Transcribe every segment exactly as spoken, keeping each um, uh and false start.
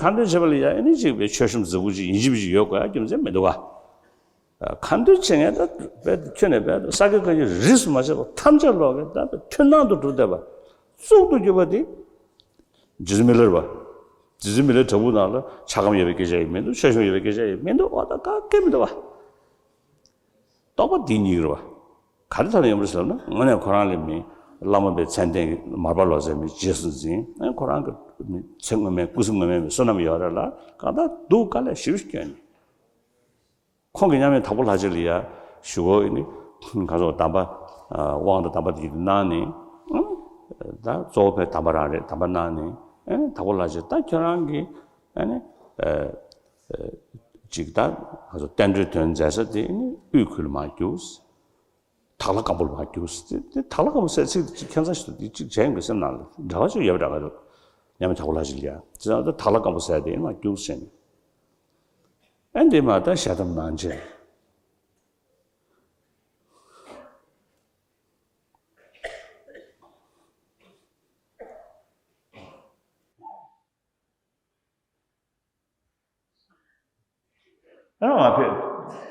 ཁ་འདོན་བྱེད་པ་ལ་ཡང་ཨ་ནི་ཅིག་བའི་མཆོད་གཤོམ་མཛེས་པོ་ཅིག་ཡིན་གཅིག་མིན་གཅིག་ཡོད་དགོས་ཡ་རྒྱུ་མཚན་མི་འདུག་ག། ཁ་འདོན་བྱེད་མཁན་ད་རྦད་དེ་ཁྱོན་ནས་རྦད་དེ་ས་དགེ་བཀའ་རྙིང་རིས་སུ་མ་ཆད་པ་ཐམས་ཅད་ཀློག་གི་ད་མཐུན་སྣང་དུ་གྲུབ་བསྡད་པ། གཙུག་ཏུ་གྱུར་པ་དེ་རྗེ་བཙུན་མི་ལའི་རེད་པ། རྗེ་བཙུན་མི་ལའི་བྲག་ཕུག་ནང་ལ་ཆགས་སྒོམ་ཡོད་པའི་སྐད་ཆ་ཡང་མི་འདུག། མཆོད་གཤོམ་ཡོད་པའི་སྐད་ཆ་ཡང་མི་འདུག། འོ་ད་ག་གེ་མི་འདུག་པ། རྟོགས་པ་འདི་གཉིས་རེད་པ། ག་རེ་ཐོག་ནས་ཡོང་གི་རེད་ཟེར་ན། དངོས་གནས་ཁོ་རང་ལ་མི་བླ་མ་པའི་མཚན་ལྡན་མར་པ་ལོ་ཙཱ་མི་རྗེས་སུ་འཛིན། ཨ་ཁོ་རང་གི་མི་ཚེ་སྔོན་མའི་སྐུ་གཟུགས་སྔོན་མའི་མི་བསོད་ནམས་ཡོད་རེད་ལ། གང་ལྟར་སྡུག་དཀའ་ལས་ཞེ་པོ་ཞིག་བསྐྱོན་ནས། ཁོང་གིས་མཉམ་མེད་དྭགས་པོ་ལྷ་རྗེ་ལ་ཡ་ཞུ་སྒོ་ཡིན་ནི། ག་ཚོད་གདམས་པ། དབང་དང་གདམས་པ་དེ་གནང་ནས། ད་གཙོ་བོ་ཕའི་གདམས་པ་རང་རེད། གདམས་པ་གནང་ནས། ཨ་ནི་དྭགས་པོ་ལྷ་རྗེ་ད་ཁྱོད་རང་གིས་ཨ་ནི་ཅིག་ད་ག་ཚོད་བསྟན་འགྲོའི་དོན་མཛད་ས་དེ་ནི་དབུས་ཁུལ་ལ་མར་རྒྱུགས། དྭགས་ལྷ་སྒམ་པོ་ལ་མར་རྒྱུགས། དེ་དེ་དྭགས་ལྷ་སྒམ་པོ་ཟེར་ཚིག་ཅིག་ཁྱད་མཚར་ཞིག་འདུག། དེ་ཅིག་བྱས་ཡོང་གི་སེམས་ནང་ལ་འབྲེལ་བ་ཅིག་ཡོད་པ་འདྲ་ག་རེད། མཉམ་མེད་དྭགས་པོ་ལྷ་རྗེ་ལ་ཡ། དེ་ཚོ་ད་དྭགས་ལྷ་སྒམ་པོ་ཟེར་དེ་མར་རྒྱུགས་བྱས་ནས། ཨ་འདི་མ་ད་ཞལ་གདམས་གནང་བྱས། ཨ་མ་ཕེབས།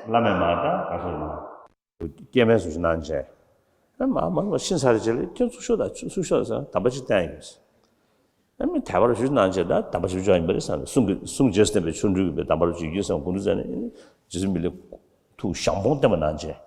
བླ་མས་མ་ད་ག་སོང་ན། སྐྱེ་དམན་སུ་ཞིག་གནང་བྱས། ཨ་མ་མ་མ་ཤི་ཚར་རྗེས་ལ་ཁྱོད་ཚུར་ཤོག་དང་ཚུར་ཤོག་ཟེར་གདམས་པ་ཅིག་བསྟན་ཡོད། ཨ་མི་དད་པ་རུ་ཞུ་གནང་བྱས་ད་གདམས་པ་ཞུ་ཆོག་ཡིན་པ་རེད་བསམ་ནས། གསུང་གི་གསུང་རྗེས་སུ་བསྟན་པའི་ཆོ་འཕྲུལ་གྱི་དམ་པ་རུ་བྱེད་རྒྱུ་བསམ། དགུང་དུ་མཛད་ནས་རྗེ་བཙུན་མི་ལའི་ཐུགས་ཞང་པོ་བསྟན་པ་གནང་བྱས།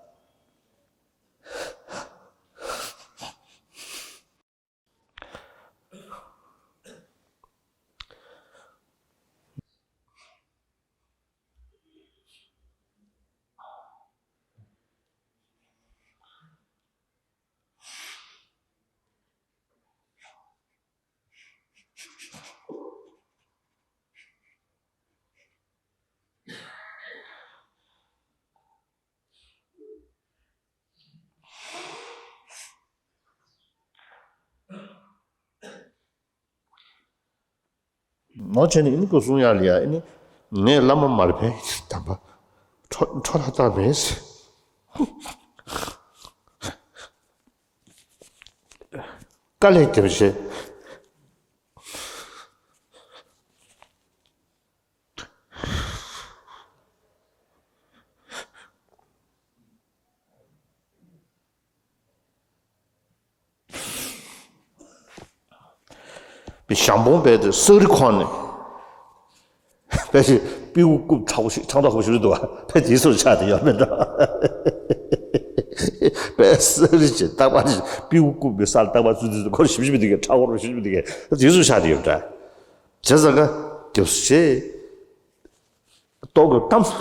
ནོར་བྱས་ནས་ཨ་ནི་སྐུ་གསུང་ཡག་ལ་ཡ། ཨ་ནི་ངས་བླ་མ་མར་པའི་དམ་པ་འཕྲོ་འཕྲོ་ལ་བཏང་མེད། དཀའ་ལས་བརྒྱབ་བྱས། པའི་ཞང་པོ་བས་དེ་སག་རི་ཁོག་ནས་པའི་ཞིག་པིའུ་རྐུབ་ཁྲག་པོ་ཞིག་ཁྲག་མདོག་ཁ་པོ་ཞིག་རེད་འདུག་པ། པའི་དེའི་སོར་ཆགས་དེ་ཡོད་མེད་འདྲ། པའི་སག་རི་ཅིག་རྟག་པར་ཅིག་པིའུ་རྐུབ་པའི་སར་རྟག་པར་བཙུགས་དུས་སུ་ཁོར་ཞིབ་ཞིབ་དེ་གའི་ཁྲག་འཁོར་ཞིབ་ཞིབ་དེ་གའི་དེའི་སོར་ཆགས་དེ་ཡོད་འདྲ། བྱས་ཙང་ཀ་རྒྱབ་སུ་བྱས། ཏོག་གི་གཏམ་སུ་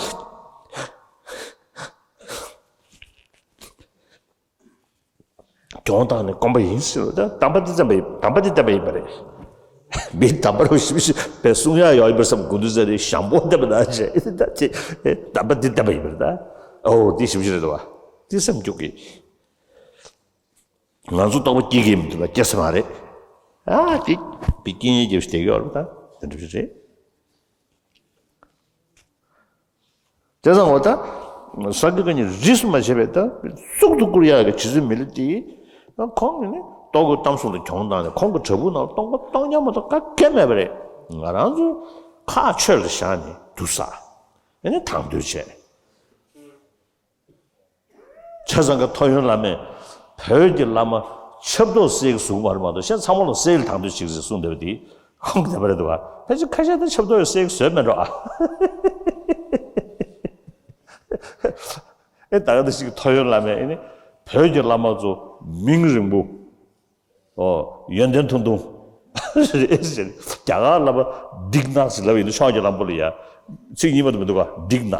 གྱོང་བཏང་ནས་སྐོམ་པ་ཡིན་ཟེར་བ་ད་གདམས་པ་འདི་བསྟན་པ་ཡིན། གདམས་པ་འདི་བསྟན་པ་ཡིན་པ་རེད། མི་གདམས་པ་རུ་ཞིབ་ཞིབ་པའི་གསུང་ཡག་ཡོད་ཡིན་པར་བསམ། དགུ་འདུས་ཟེར་ནས་ཞང་པོ་བསྟན་པ་ན་བྱས་ད་ཅེ་གདམས་པ་འདི་བསྟན་པ་ཡིན་པ་རེད་ད། ཨོ་འདི་ཞིབ་ཞིབ་རེད་འདུག་པ། འདི་བསམ་རྒྱུ་གི། ང་ཚོ་རྟོགས་པ་སྐྱེ་གི་མི་འདུག་ལ་སྐྱེ་ས་མ་རེད། ཨ་ཅིག་པའི་སྐྱེ་ཉེན་རྒྱབ་ཞིག་བསྡད་ཀྱི་ཡོད་རེད་ད། དེ་འདྲ་ཞིག་རེད། བྱས་ཙང་འོ་ད་ས་དགེ་བཀའ་རྙིང་རིས་སུ་མ་ཆད་པའི་ད་གཙུག་ཏུ་བཀུར་ཡག་གི་རྗེ་བཙུན་མི་ལ་དེ་ཁོང་གིས་ནི་ཏོག་གི་གཏམ་གསུང་དུ་གྱོང་བཏང་ནས་ཁོང་གི་བྲག་ཕུག་ནང་སྟོང་པ་སྟོང་རྐྱང་མ་གཏོགས་ག་གེ་མེད་པ་རེད། ང་རང་ཚོ་ཁ་ཆོས་ལ་བཞག་ནས་དུ་ས་ཨ་ནི་དང་དོད་བྱས། ཆ་ཚང་གི་ཐོ་ཡོན་བླ་མས་བོད་ཀྱི་བླ་མ་ཆབ་ཏོག་སེལ་གྱི་བཟུང་བ་རེད་མ་གཏོགས་གཞན་ཚང་མ་ལ་སེལ་དང་དོད་བྱེད་ཀྱི་གསུངས་བསྡད་པ་དེ་ཁོང་གི་བསྟན་པ་རེད་འདུག་ག། ཕལ་ཆེར་ཁ་ཤས་དེ་ཆབ་ཏོག་ཡང་སེལ་གྱི་བཟོས་མེད་འགྲོ་ཨ། ཨེ་ད་ག་འདི་ཞིག་ཐོ་ཡོན་བླ་མས་ཨེ་ནི་བོད་ཀྱི་བླ་མ་ཚོ་མིང་རིང་པོ། ཨོ། ཡོན་ཏན་ཐུང་ཐུང་། རེད་ཟེར། རྒྱ་གར་ལབ་པ་ཌིག་ནག་ཟེར་ལབ་ཡིན་ན་ཕྱོགས་ཀྱི་ལམ་བུ་ལ་ཡ། ཚིག་གཉིས་མ་གཏོགས་མི་འདུག་ག། ཌིག་ནག་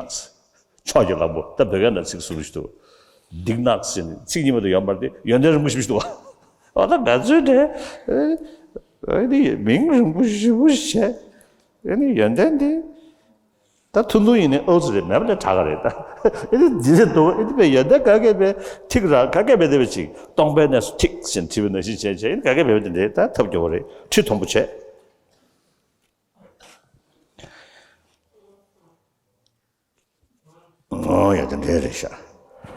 ཕྱོགས་ཀྱི་ལམ་བུ། ད་བོད་སྐད་ནང་ཚིག་ཟུར་ཞིག་འདུག། ཌིག་ནག་ཟེར་ནས་ཚིག་གཉིས་མ་གཏོགས་ཡོད་མ་རེད་དེ། ཡོན་ཏན་རིང་པོ་ཞིག་འདུག་ག། ཨོ་ད་ང་ཚོའི་གྲས། ཨེ་ནི་མིང་རིང་པོ་ཞེ་པོ་བྱས། ཨེ་ནི་ཡོན་ཏན་དེ། ད་ཐུང་ཐུང་ཡིན་ནའི་ཨོ་ཙི་རེད། མེད་པ་ལས་དྲག་ག་རེད་ད། ཨེ་ནི་འདི་རེད་འདུག། ཨེ་ནི་པའི་ཡོན་ཏན་ག་གེ་པའི་ཐིག་ར་ག་གེ་པའི་དེ་བས་ཅིག་སྟོང་པའི་གནས་སུ་ཐིག་ཟེར་བྲིས་པའི་ནང་བཞིན་བྱས་བྱས། ཨེ་ནི་ག་གེ་པའི་དེ་འདྲས་ད་ཐབས་སྐྱོ་བོ་རེད། ཁྲི་མཐོན་པོ་བྱས། ཨོ་ཡ་དེ་འདྲས་རེད་ཤག།